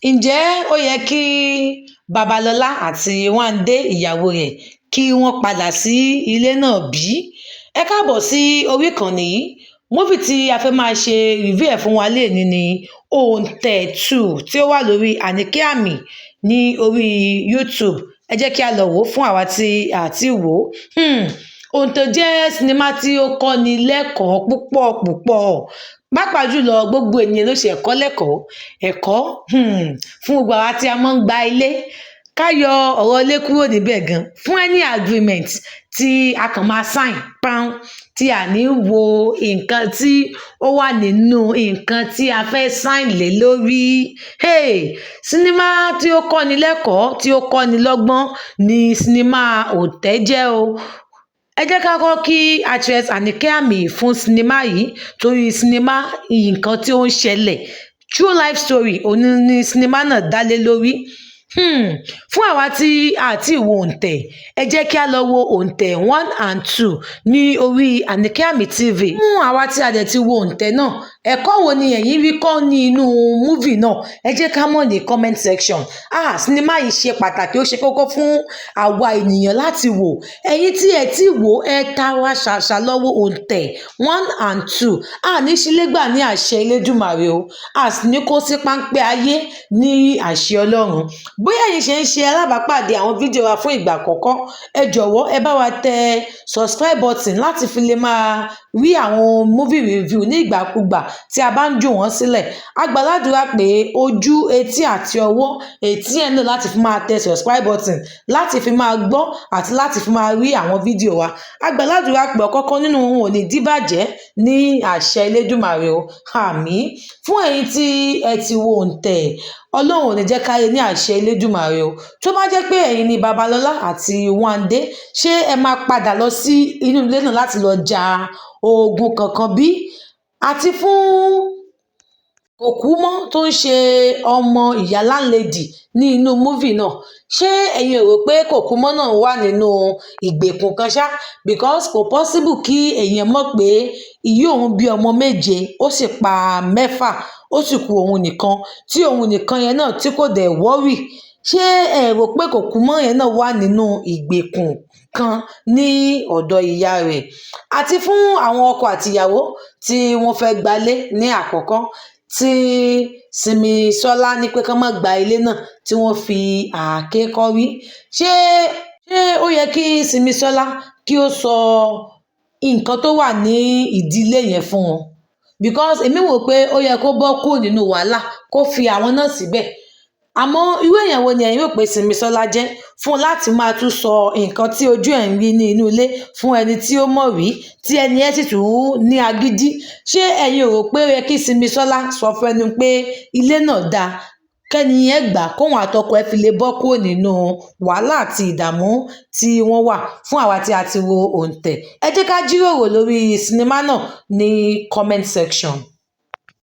Ǹjẹ́ ó yẹ kí Babalọ́lá àti Wándé, ìyàwó rẹ̀, kí wọ́n padà sí ilé náà bí? Ẹ káàbọ̀ sí orí ìkànnì yìí. Movie tí a fẹ́ máa ṣe review ẹ̀ fún wa lénìí ni Òǹtẹ̀ 2, tí ó wà lórí Àníkẹ́ Àmì ní orí YouTube. Ẹ jẹ́ kí a lọ wò ó fún àwa tí a ti wò ó. Òǹtẹ̀ jẹ́ sinimá tí ó kọ́ni lẹ́kọ̀ọ́ púpọ̀ púpọ̀, pàápàá jùlọ gbogbo ènìyàn ló ṣe ẹ̀kọ́ lẹ́kọ̀ọ́ ẹ̀kọ́ fún gbogbo àwa tí a máa ń gba ilé. Ká yọ ọ̀rọ̀ ilé kúrò níbẹ̀ gan, fún any agreement tí a kàn máa sign pam, tí a ní wo nǹkan tí ó wà nínú nǹkan tí a fẹ́ sign lé lórí. Hey, sinimá tí ó kọ́ni lẹ́kọ̀ọ́, tí ó kọ́ni lọ́gbọ́n ni sinimá Òǹtẹ̀ jẹ́ o. Ẹ jẹ́ ká kọ́ kí actress Àníkẹ́ Àmì fún sinimá yìí, torí sinimá nǹkan tí ó ń ṣẹlẹ̀, true life story, òun ni sinimá náà dá lé lórí. Fún àwa tí a ti wo Òǹtẹ̀, ẹ jẹ́ kí a lọ wo Òǹtẹ̀ 1 and 2 ní orí Àníkẹ́ Àmì TV. Fún àwa tí a dẹ̀ ti wo Òǹtẹ̀ náà, ẹ̀kọ́ wo ni ẹ̀yin rí kọ́ ní inú movie náà? Ẹ jẹ́ ká mọ̀ ní comment section. Ah, sinimá yìí ṣe pàtàkì, ó ṣe kókó fún àwa ènìyàn láti wò. Ẹ̀yin tí ẹ ti wò, ẹ tara ṣàṣà lọ wo Òǹtẹ̀ 1 and 2. A ní sílégbà ní àṣẹ Elédùmarè o, a sì ní kó sí páńpẹ́ ayé ní àṣẹ Ọlọ́run. Bóyá ẹ̀yin ṣe ń ṣe alábàápàdé àwọn fídíò wa fún ìgbà àkọ́kọ́, ẹ jọ̀wọ́, ẹ bá wa tẹ subscribe button láti fi lè máa rí àwọn movie review ní ìgbàkúgbà tí a bá ń jù wọ́n sílẹ̀. A gbàládùra pé ojú, etí àti ọwọ́ ètí ẹ̀ ń lò láti fi máa tẹ subscribe button, láti fi máa gbọ́ àti láti fi máa rí àwọn fídíò wa, a gbàládùra pé ọ̀kọ̀ọ̀kan nínú wọn ò ní díbàjẹ́ ní àṣẹ Elédùmarè o, àmín. Fún ẹ̀yin tí ẹ ti wo Òǹtẹ̀, Ọlọ́run ò ní jẹ́ ká rí ní àṣẹ Elédùmarè o. Tó bá jẹ́ pé ẹ̀yin ni Babalọ́lá àti Wándé, ṣé ẹ máa padà lọ sí inú ilé náà láti lọ ja ogun kankan bí? Àti fún Kòkúmọ́ tó ń ṣe ọmọ ìyá landlady ní inú movie náà, ṣé ẹ̀yin ò rò pé Kòkúmọ́ náà wà nínú ìgbèkùn kan ṣá? Because kò possible kí èèyàn mọ̀ pé ìyá òun bí ọmọ méje, ó sì pa mẹ́fà, ó sì kù òun nìkan, tí òun nìkan yẹn náà tí kò dẹ̀ worry. Ṣé ẹ rò pé Kòkúmọ́ yẹn náà wà nínú ìgbèkùn kan ní ọ̀dọ̀ ìyá rẹ̀? Àti fún àwọn ọkọ àti ìyàwó tí wọ́n fẹ́ gbalé ní àkọ́kọ́, tí Simisola ní pé kí wọ́n má gba ilé náà, tí wọ́n fi àáké kọ́rí, ṣé ó yẹ kí Simisola kí ó sọ nǹkan tó wà ní ìdílé yẹn fún wọn? Because èmi wò pé ó yẹ kó bọ́ kúrò nínú wàhálà, kó fi àwọn náà síbẹ̀. Àmọ́ irú èèyàn wo ni ẹ̀yin rò pé Simisola jẹ́ fún láti máa tún sọ nǹkan tí ojú ẹ̀ ń rí ní inú ilé fún ẹni tí ó mọ̀ rí, tí ẹni ẹ̀ sì tún ní agídí? Ṣé ẹ̀yin ò rò pé ó yẹ kí Simisola sọ fún ẹni pé ilé náà dáa, kẹ́ni yẹn gbà, kóun àtọkọ ẹ̀ fi lè bọ́ kúrò nínú wàhálà àti ìdààmú tí wọ́n wà? Fún àwa tí a ti wo Òǹtẹ̀, ẹ jẹ́ ká jíròrò lórí sinimá náà ní comment section.